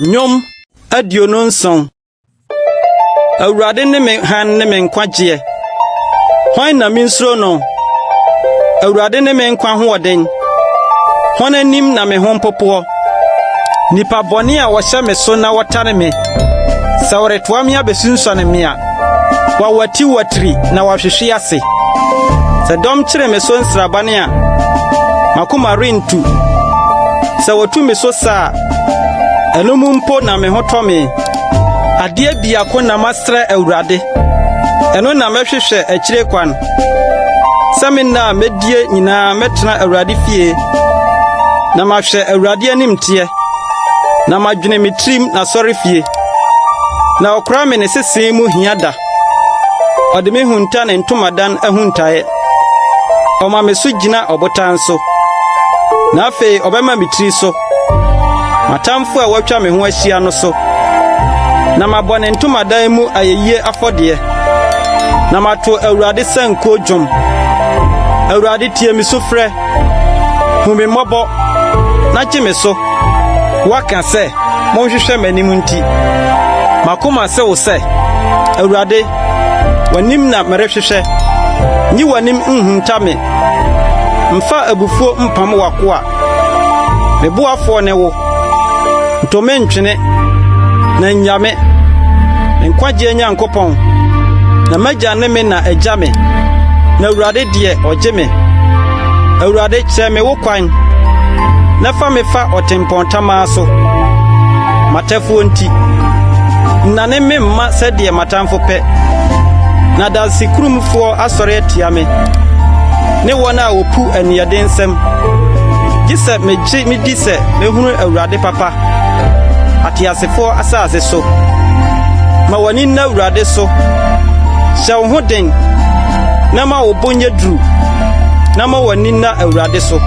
Nnwom 27. Awurade ne me hann ne me nkwagyeɛ. Hwan na minsuro no? Awurade ne me nkwa hoɔden. Hwan anim na me ho mpopoɔ? Nnipa bɔne a wɔhyɛ me so na wɔtane me, sɛ wɔretoa me abesunsuane me a, wɔawatiwatiri na wɔahwehwe ase. Sɛ dɔm kyere me so nsraban a, m'akoma rentu. Sɛ wɔtu me so sa a, ɛno mu mpo na me ho tɔ me. Adeɛ biako na masrɛ Awurade, ɛno na mɛhwehwɛ akyire kwan, sɛ me nna a medie nyinaa mɛtena Awurade fie, na mahwɛ Awurade animteɛ, na madwene me tirim n'asɔrefie. Na ɔkora me ne sese mu hia da. Ɔde me hunta ne ntomadan ahuntae. Ɔma me so gyina ɔbotan so. Na afei ɔbɛma me tiri so, m'atamfo a wɔatwa me ho ahyia no so. Na mabɔ ne ntomadan mu ayeyie afɔdeɛ, na mato Awurade sankuo dwom. Awurade tie me sufrɛ, hu me mmɔbɔ, na gye me so. Woaka sɛ, Monhwehwɛ m'anim nti, m'akoma se wo sɛ, Awurade, w'anim na merehwehwɛ. Nyi w'anim nhunta me. Mfa abufuo mpam w'akoa. Me boafoɔ ne wo. Nto me ntwene, na nnya me, me nkwagyeɛ Nyankopɔn. Na m'agya ne me na agya me, na Awurade deɛ ɔgye me. Awurade, kyerɛ me wo kwan, na fa me fa ɔtempɔn tamaa so, m'atɛfoɔ nti. Nnane me mma sɛdeɛ m'atamfo pɛ, na dansekurumfoɔ asɔre atia me, ne wɔn a wɔpu aniɛdensɛm. Gye sɛ megye midi sɛ mehunu Awurade papa, ateasefoɔ asase so. Ma w'ani nna Awurade so. Hyɛ wo ho den, na ma wo bo nyɛ duru, na ma w'ani nna Awurade so.